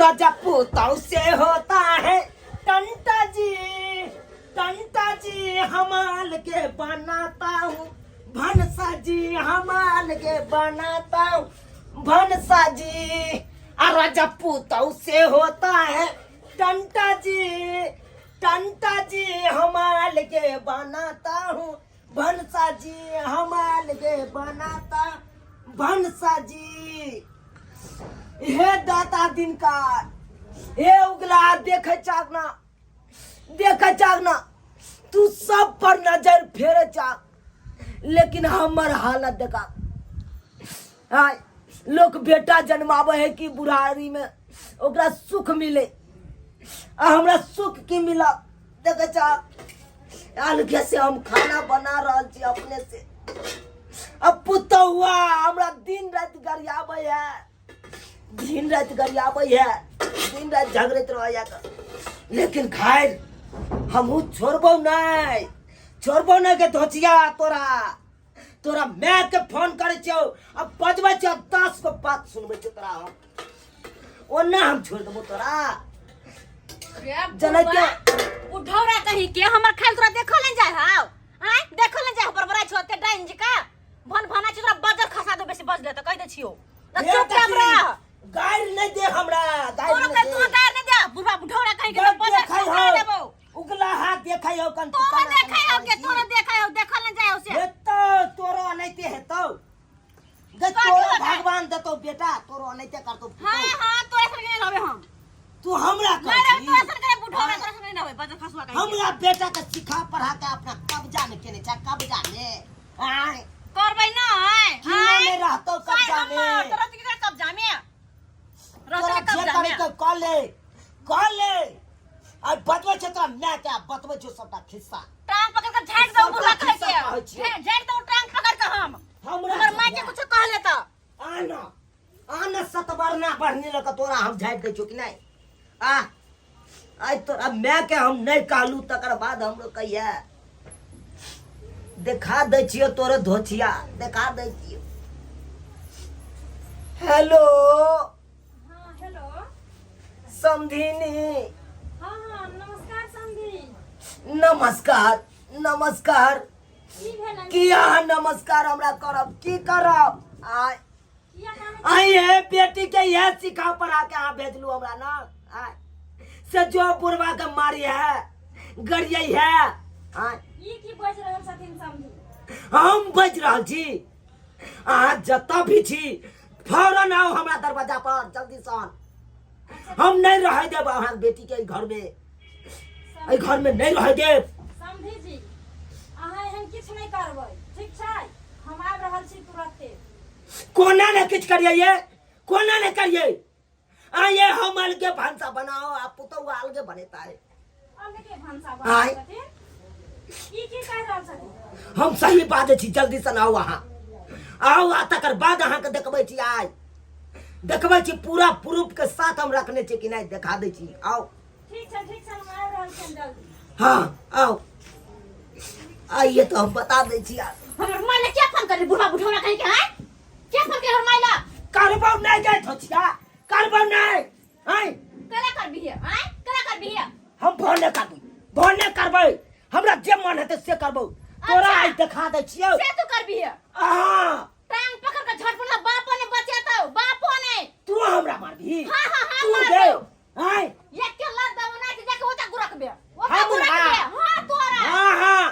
रजपूतों से होता है टंटा जी, टंटा जी हमाल के बनाता हूँ, भनसा जी हमाल के बनाता हूँ, भनसा जी। आ रजपूतों से होता है टंटा जी, टंटा जी हमाल के बनाता हूँ, भनसा जी हमाल के बनाता भनसा जी। हे दाता दिनकर, हे उगला, देखे चाकना, देखे चाकना, तू सब पर नजर फेरे चाक, लेकिन हमर हालत देखा। आय लोग बेटा जन्मावे है कि बुढ़ारी में ओकरा सुख मिले, आ हमरा सुख की मिला? देखे चा, अलगे से हम खाना बना रहल छी अपने से। अब पुतहुआ हमरा दिन राति गरियाबै है, दिन राति गरियाबै है, दिन राति झगड़ैत रहैया। लेकिन खैर हमहूँ छोड़बौ नहि, छोड़बौ नहि के धोचिया। तोरा तोरा माय के फोन करै छियौ आ बजबै छियौ, 10 गो बात सुनबै छियौ तोरा हम। ओना हम छोड़ देबो तोरा। रे जनै बुढ़वा, के बुढ़ौरा कहीं के हमर खाइल तोरा देखल नहीं जाय हाव? आय देखल नहीं जाय? बड़बड़ाइ छौ ते डाइन जी का भन भना छी। तोरा बजर खसा दो बेसी बजले त कहि दे छियो न। हे चुपचाप काकी, रह। गारि नहि दे हमरा, गारि तोरा नहि के दे। तोरा गार नहीं दे बुढ़वा बुढ़ौरा कहीं के बस बजर देखै खसा हौ। देबो। उगला हाथ देखै हौ कन। तोरा देखै हौ के? तोरा देखै हौ, देखल नहीं जाय हौ से। हेतौ तोरो अनैते हेतौ गे। कथी तोरो होतै? भगवान देतौ बेटा, तोरो अनैते करतौ। हां हां, तोरा संगे नहीं रहबे हम। तू हमरा नहीं रहबे तोरा कहै संगे बुढ़ौरा, तोरा संगे नहीं रहबे बजर खसुआ कहीं के। हमरा बेटा के सिखा पढ़ा के अपना कब्जा में केने छै, कब्जा में आय। करबै नहीं। किनो में रहतौ कब्जा में। तोरा के कब्जा में तोरा रहतै जे कब्जा करे में। के कऽ ले, कऽ ले। आ बतबै छै तोरा माय के, आ बतबै छौ सबटा खिस्सा। टांग पकड़ के झाड़ दो सबटा बुढ़वा कहै खिस्सा के कहै छियौ। झाड़ दो टांग पकड़ के हम। हमरा हमर माय के कुछ कहले त आना आना, सतबरना बढ़ने लग तोरा हम झाड़ि दै छौ कि नहि? आ आइ तोरा माय के हम नहि कहलू, तकर बाद हमरो कहिया देखा दै छियौ तोरे धोछिया, देखा दै छियौ। हेलो। हाँ हेलो। समधिनी। हाँ हाँ, नमस्कार समधी। नमस्कार नमस्कार। की भेलन? की अहाँ नमस्कार हमरा करब की करब? आय किया कानै? आई हे बेटी के यह सिखा पढ़ा के अहाँ भेजलू हमरा ना, आय से जो बुढ़वा के मारी है गरियै है, आय। ई की बाजि रहल छथिन समधी? हम बाजि रहल छी, अहाँ जतऽ भी छी फौरन आउ हमरा दरवाजा पर जल्दी सन। हम नहीं रह देब अहाँ बेटी के घर में, एहि घर में नहीं रह देब। समधी जी, अहाँ एहन किछु नहि करबै, ठीक छै? हम आबि रहल छी तुरते। कोना ने किछु करियै ये, कोना ने करियै? आइए हम अलगे भानसा बनाओ आ पुतहु अलगे बनेता है। अलगे भानसा आय। बना छथिन? ई की कहि रहल छथिन? हम सही बाजै छी। जल्दी से आउ अहाँ, आउ आ तकर बाद अहाँके देखबै छी। आइ देखबै छी पूरा प्रूफ के साथ हम रखने छी कि नहि, देखा दै छी, आउ। ठीक छै ठीक छै, हम आबि रहल छियनि जल्दी। हाँ आउ, आइए तो हम बता दै छी। आइ हमर माय ला क्या फोन करली बुढ़वा बुढ़ौरा कहीं के? हैं, क्या फोन कर हमर माय ला? करबौ नहि गै धोछिया, करबौ नहि। आइ कला करबी है? आय कला करबी है? हम फोन नहि करबै, फोन नहि करबै। हमरा जे मन हेतै से करबौ। तोरा अच्छा। आइ देखा दै छियौ। से तू करबी है? हाँ। टांग पकड़ के झटपट ला, बापो ने बचेतौ, बापो ने। तू हमरा मारबी? हाँ हाँ हाँ। तू मारबौ। दे आइ। एक के लात दबो ना जाके ओता गुरकबे, ओता हम गुरकबे। हाँ। हां तोरा। हाँ हाँ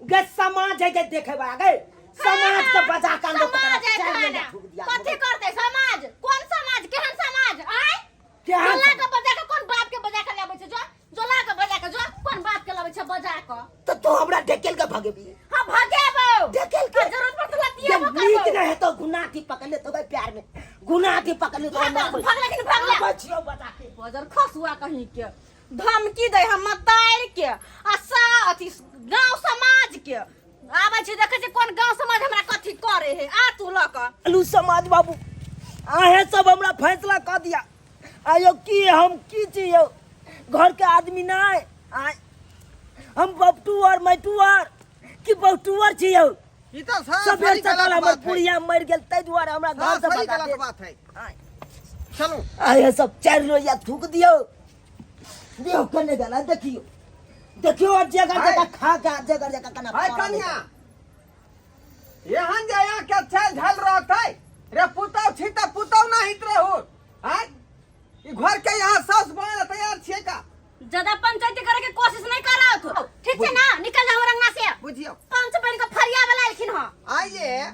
गे, समाज है गे देखे वाला गे, समाज के बजा के अंदर समाज है चार महीना खाना ठोक दिया। कथी करते समाज? कौन समाज? केहन समाज? आय केहन जोला समाज? के बजा के कोन बाप के बजा के लाबै छै? जो जोला के बजा के, जो कोन बाप के लाबै छै बजा के? तो तू हमरा ढकेल के भगेबी? हां भगेबौ। ढकेल के। जरूरत पड़त ये लतिएबो नीक करबौ। नहीं है तो गुनाठी पकड़ ले तो गए प्यार में, गुनाठी पकड़ ले तो भाग, भाग लेकिन भाग ले। आबै छियौ बता के। बजर खसुआ कहीं के धमकी दे हम तार के आ सा अथी गांव समाज के आबै छै, देखै छै कोन गांव समाज हमरा कथी करे है। आ तू लऽ कऽ चलू समाज बाबू, अहें सब हमरा फैसला कऽ दिया। आयो की हम की छी यौ? घर के आदमी नहीं आय हम बपटू और मैटू और कि बपटू और छी यौ? ई तो सबेर सही सकल गलत हमर बात है। बुढ़िया मरि गेल, ताहि दुआरे हमरा घर से हाँ, सही भगा गलत देल। बात है। आय। चलू। आये सब चारि लोहिया थूक दियौ, दियौ कने गेला। देखियौ देखियौ, और जगह जगह खा के जगह जगह कना। हाय कन्या, एहन जे यहाँ के चाल ढाल रहतै रे, पुतौ छी तऽ पुतौ नहीं रहू। आय ई घर के यहाँ सास बने ला तैयार छियै का? ज्यादा पंचायती करे के कोशिश नहीं करत, ठीक छै ना? निकल जाओ रंगना से। बुझियौ, पंच बन के फरिया वाला एलखिन हँ। आइए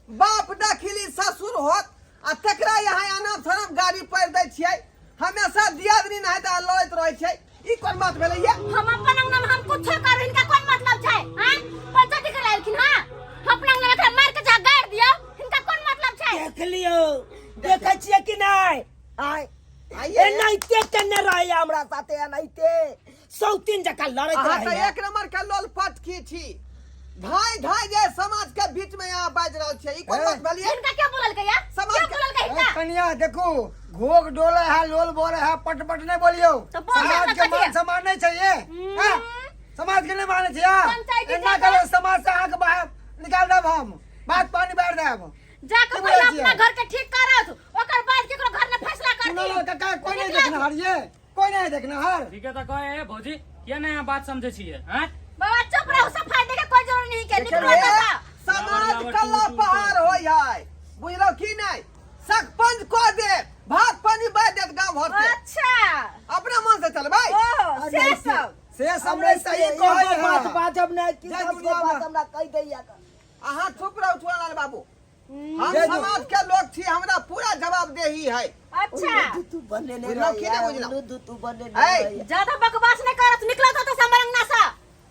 बाप दखिली ससुर होत आ तकरा यहाँ अनाप शनाप गाड़ी पढ़ दै छियै, हमेशा दियादनी नहीं तऽ लड़ैत रहै छै। ई कोन बात भेलै ये? हम अपन अंगना में हम कुछो कर, इनका कोन मतलब छै? हैं, पंचायती करे एलखिन हँ, हम अपना अंगना में एकरा मार के जा गाड़ दियो, इनका कोन मतलब छै? देख लियौ, देखै छियै कि नहि? आय आइए एनाहिते केने रहैया हमरा साथे, एनाहिते सौतीन जकाँ लड़ैत अहाँ तऽ रहैया। एक नंबर के लोल पटकी छी, धाय धाय जे समाज के बीच में यहाँ बाजि रहल छियै, ई कोन बात भेलियै? इनका क्या बोलल गया? समाज क्या के- बोलल गया ए, इनका? कनिया देखू, घोघ डोले है, लोल बोले है, पट पट नहीं बोलियो। तो बोल समाज ना के मान कटिया। सम्मान नहीं चाहिए। हाँ? समाज के नहीं माने चाहिए। पंचायती एना जाकर- करो, समाज से आके बाहर निकाल देब हम, बात पानी बाहर देब। जाके की पहले बोलै अपना छियै? घर के ठीक करत, ओकर बाद केकरो घर में फैसला कर सुनो दी। ना काका, कोई नहीं देखना ये, कोई नहीं देखना हर। ठीक है, तऽ कहे हे भौजी, किया नहीं अहाँ बात समझै छियै हैं? बाबा चुप रहो, सफाई देके कोई जरूरत नहीं के, निकलो देखियौ, दादा। समाज लावर, कल्ला टू, टू, पहाड़ होय है, बुझलौ की नहीं? सकपंच कऽ देत, भात पानी बाँटि देत गाँव भर से। अच्छा, अपना मन से चलबै। ओ से सब से सब हमरा नहीं सही एगो कहै बात है। बाजब नहि कि जय 10 गो दुनिया बात में। हमरा कहि दैया। अहाँ चुप रहू चुनालाल बाबू, हम जय समाज के लोग छी, हमरा पूरा जवाबदेही है। अच्छा, तू बनेने बुझलौ कि नहि रहैया, बुझलौ? उल्लू तू बनेने ऐ, रहैया। ज्यादा बकवास नहीं करत, निकलो तो हमर अंगना से।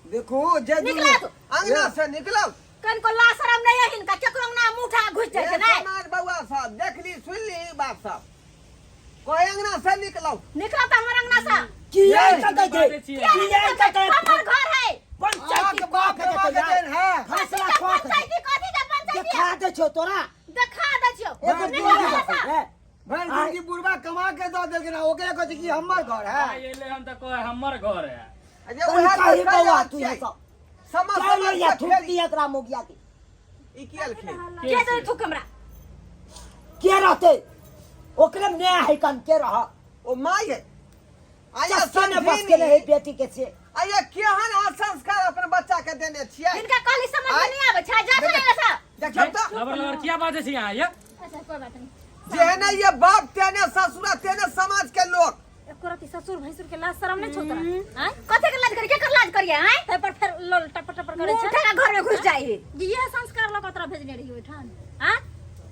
देखू जे निकला दुनिया- तू। अंगना से निकलब। कनको ला शरम नहीं है हिनका, केकरो अंगना मुंह उठा घुस जाइ छै हे नहीं। समाज बउआ सब देखली सुनली ई बात सब, कोई अंगना से निकलब। निकलो तो हमर अंगना से। किया ये ककै बाजै के छियै। किया ककै? हमर घर है। पंचायती अहाँके बाप कऽ के के देतै देन है। फैसला कथी के कऽ के पंचायती, कथी के पंचायती? देखा दै छौ तोरा। देखा दै छियौ। एगो निकलो दूर एतऽ से। है। भरि जिंदगी बुढ़बा कमा के दऽ देलखिन, ओकरे कहै छै कि हमर घर है। आइ एलै हन तऽ कहै हमर घर है। जे उएह कही तऽ बौआ कहि तू रहल छियै। सब समाज चल समाज या के थूक फेर दिया एकरा मोगिया के। ई की एलखिन? के दे थूक हमरा? के रहते ओकरे में है कन के रह। ओ my है आया। चस्के ने बस के नहीं बेटी के से। आया, केहन अहाँ संस्कार अपन बच्चा के देने छियै? हिनका कहली समझ में आइ। नहीं आबै छै, जा चले से। देखियौ तऽ। लबर लबर किया बाजै छी अहाँ ये? अच्छा, कोई बात नहीं। जेहने ये बाप तेने ससुरा तेने समाज के लोग। एको रति ससुर भैंसुर के लाज शरम नहीं छौ तोरा? आँय? कथी के लाज करिए, केकर लाज करिए? आँय, ताहि पर फेर लोल टपर टपर करै मुंह छै। उठा के घर में घुस जाइ है। जे इएह संस्कार लऽ कऽ तोरा भेजने रही ओहिठाम? आँय,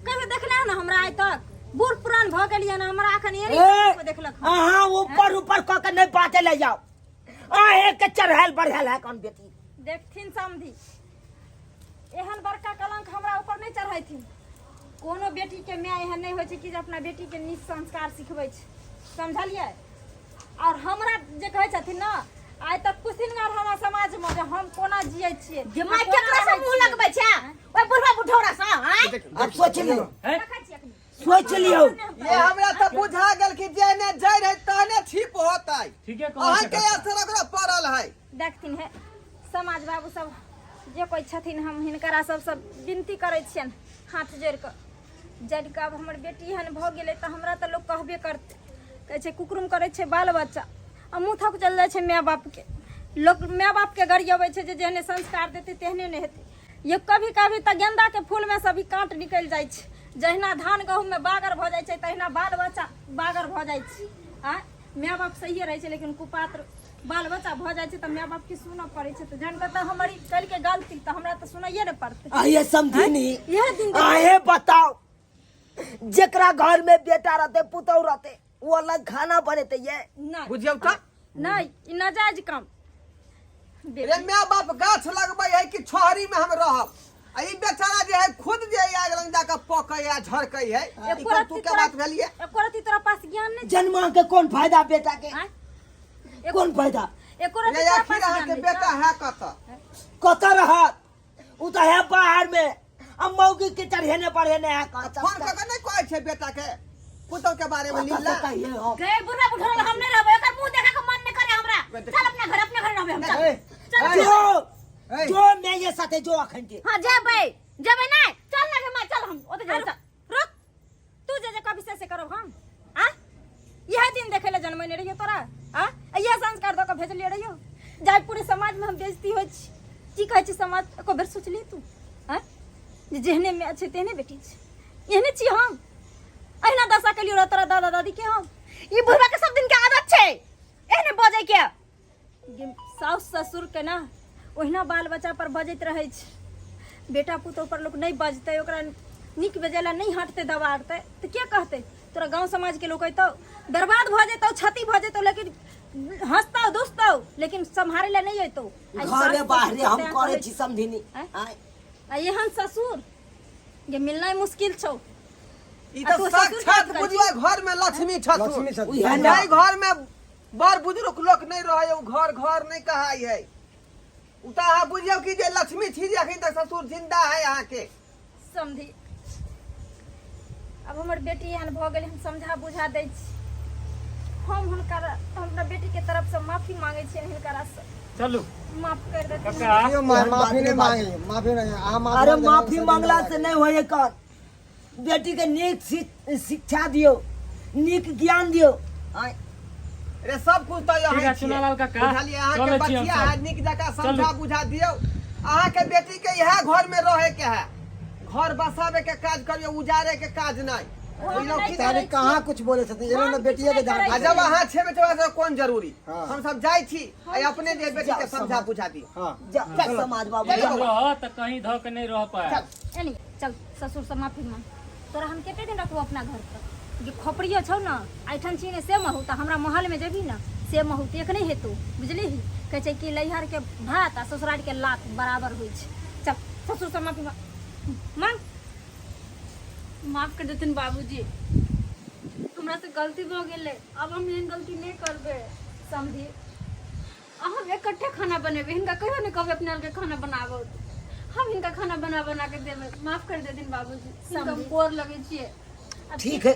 कहियो देखले हन हमरा आइ तक? बूढ़ पुरान भऽ गेलियै ने, हमरा एखन एड़ी ए, कोइ देखलक हन? अहाँ ऊपर ऊपर कऽ के नहीं बाटे ले जाओ, अहे के चढ़ायल बढ़ायल है कौन बेटी। देखथिन समधि, एहन बड़का कलंक हमरा ऊपर नहि चढ़ैथिन। कोनो बेटीके माय एहन नहि होइ छै कि जे अपना बेटीके नीक संस्कार सिखबै छै, समझलियै? आओर हमरा जे कहै छथिन ने, आइ तक पुछथिन आर हमरा समाजमे जे हम कोना जियै छियै जे माय कोना केकरा से रहै मुंह छियै। लगबै छै? ओइ बुढ़वा बुढ़ौरा से? आँय, अब सोच लियौ। हैं? देखै छियै एखनी। सोच लियौ। ये हमरा तऽ बुझा गेल कि जेने जड़ है तहने छिप होतै। ठीके कहै छै अहाँके काका। असर ओकरा पड़ल है। देखथिन हे समाज बाबू सब जे कोइ छथिन, हम हिनकरा सबसँ विनती करै छियनि हाथ जोड़ि कऽ, जड़ि कऽ, आब हमर बेटी एहन भऽ गेलै तऽ हमरा तऽ लोक कहबे करतै। कहै छै कुकरुम करै छै बाल बच्चा आ मुँह थक चलि जाइ छै माय बापके। लोक माय बापके गरियबै छै जे जेहने संस्कार देतै तेहने ने हेतै। ये कभी कभी तऽ गेन्दाके फूलमे से भी काँट निकलि जाइ छै। जहिना धान गहूँममे बागर भऽ जाइ छै तहिना बाल बच्चा बागर भऽ जाइ छै। आँय, माय बाप सहिए रहै छै लेकिन कुपात्र बाल बच्चा भऽ जाइ छै तऽ माय बापके सुनऽ पड़ै छै। तऽ जहन कतऽ हमर ई कलके गलती तऽ हमरा तऽ सुनैये ने पड़तै। आइए समझिनी, इएह दिन आहे बताओ, जेकरा घर में बेटा रहते पुतहु रहते वो अलग खाना बनेते ये? नहि। बुझियौ तऽ। नहि, ई नाजायज काम। रे माय बाप गाछ लगबै है कि छोहरी में हम रहब, आ ई बेचारा जे है खुद जे आग लग जाके पकै है झरकै है। ई एको कोन रत्ती तू के तोरा बात भेलियै? एको रत्ती तोरा पास ज्ञान नहि छौ? जन्मा के कोन फायदा बेटा के? आँय? कोन फायदा? एको रत्ती रे तोरा आखिर पास अहाँके ज्ञान नहि बेटा छौ? है कतऽ? कतऽ रहत? उ तऽ है बाहर में, आ मौगी के चढ़ेने बढ़ेने है। फोन कऽ के नहि कहै छै बेटा के पुतहु के बारे में लीला? कहिए हम। गए बुढ़वा बुढ़वा, हम नहीं रहबै, एकर मुंह देखा के मन नहीं करे हमरा। चल अपना घर, अपने घर रहबै हम, चल। ए, चल। ए, जो ए, जो मैं ये साथे जो अखन के। हां, जेबै, जेबै नहीं, चल ना गे मां, चल हम ओते जेबै, चल। रुक, तू जे जे कभी से से करब हम आ इएह दिन देखै लए जनमैने रहियो तोरा आ इएह संस्कार दऽ कऽ भेजलियै रहियो जाय पूरे समाजमे हम बेइज्जती होइ छी। की कहै छै समाज, एको बेर सोचली तू? आँय, जे जेहने माय छै तेहने बेटी छै, एहने छी हम। अहिना दशा केलियो रह तोरा दादा दादी के हम। ई बुढ़वा के सब दिन के आदत छै एहने बजै के। गे साउस ससुर के ना ओहिना बाल बच्चा पर बजैत रहै छै। बेटा पुतोह पर लोक नहि बजतै, ओकरा नीक बेजाय नहि हटतै दबारतै तऽ के कहतै? तोरा गाँव समाज के लोक अयतौ, बर्बाद भऽ जेतौ, क्षति भऽ जेतौ, लेकिन हंसतौ दुसतौ, लेकिन सम्हारे लए नहि अयतौ। आ ई घरे सास बाहरे ससुर हम तें करै कहै छी समधिनी। आँय? आँय? आ एहन ससुर जे मिलनाइ मुश्किल छौ। ई आ तऽ तू ससुर साक्षात बात करै बुझियौ घर में लक्ष्मी छथुन। लक्ष्मी छथुन। उएह ने। जाहि घर में बड़ बुजुर्ग लोक नहीं रहे उ घर घर नहीं कहाई है। उ तऽ अहाँ बुझियौ कि जे लक्ष्मी छी जे अखन तक ससुर जिंदा है अहाँके। समझी, अब हमर बेटी एहन भऽ गेलै, हम समझा बुझा दै छी। हम हुनकर, हमरा बेटीके तरफसँ माफी मांगै छियनि हिनकरासँ। चलू माफ कर देथिन। काका। यौ, माफी नहीं मांगली, माफी नहीं, अहाँ माफी अरे मांगली, माफी हम मांगला सही से नहीं होए कर, बेटी के नीक शिक्षा दियौ, नीक ज्ञान दियौ। आँय? रे सब कुछ तऽ ठीक है, अहाँ छियै। चुनालाल काका, बुझलियै अहाँके चलै छी हम बचिया सब। है नीक जकाँ समझा चलू। बुझा दियौ। अहाँके बेटी के इएह घर में रहे के है, घर बसाबे के काज करियौ, उजाड़े के काज नहीं। बुझलहुँ कि तारी नहि? कहाँ कुछ बोले छथिन, एना ने बेटिया के हम डांट। आ जब अहाँ छेबे तेबे से कोन जरूरी? हाँ। हम सब जाइ छी आ अपने जे बेटी के समझा बुझा दियौ। हाँ। जा समाज बाबू, चलू। जाओ। रह तऽ कहीं धऽ के नहि रह पाए। एनी चल, ससुरसँ माफी मांग। तोरा हम कते दिन रखबो अपना घर पर? जे खोपड़ियो छौ ने एहिठाम छी ने से महू, तऽ हमरा महलमे जेबही ने से महू एक नहि हेतौ, बुझलिही? कहै छै कि नैहरके भात आ ससुरारिके लात बराबर होइ छै। चल ससुरसँ माफी मांग। माफ कर देथिन बाबूजी, हमरा से गलती भऽ गेलै, आब हम एहन गलती नहि करबै। समझी, आ हम इकट्ठे खाना बनेबै, हिनका कहियो नहि कहबै अपना आरके खाना बनाबऽ, हम हिनका खाना बना बना के देबै। माफ कर देथिन बाबूजी, हिनका हम गोर लगै छियै। ठीक है,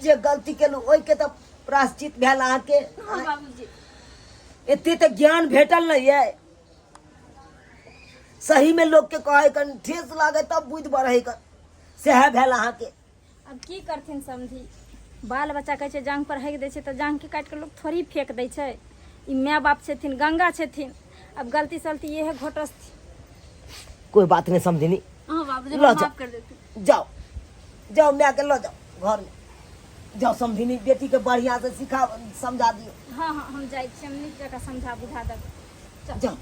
जे गलती केलहुँ ओहिके तऽ प्रायश्चित भेल अहाँके। हाँ बाबूजी। एते तऽ ज्ञान भेटल नहि ये। सही में लोग के कहे कन ठेस लागे तब बुद्धि बढ़े कन, सएह भेल अहाँके। अब की करथिन समझी, बाल बच्चा कहै छै जाँघ पर हेक दै छै तऽ जाँघके काटि कऽ लोक थोड़ी फेक दै छै। ई माय बाप छथिन, गंगा छथिन, अब गलती सलती इहे घोटसथिन। कोई बात नहीं समझनी। हाँ बाबूजी, लऽ माफ जाओ। कर देथिन। जाओ जाओ, माय के लऽ जाओ घर में जाओ। समझनी, बेटी के बढ़िया से सिखा समझा दियो। हाँ हाँ, हम जाइ छी, हम नीक जकाँ समझा बुझा देबै। जाओ।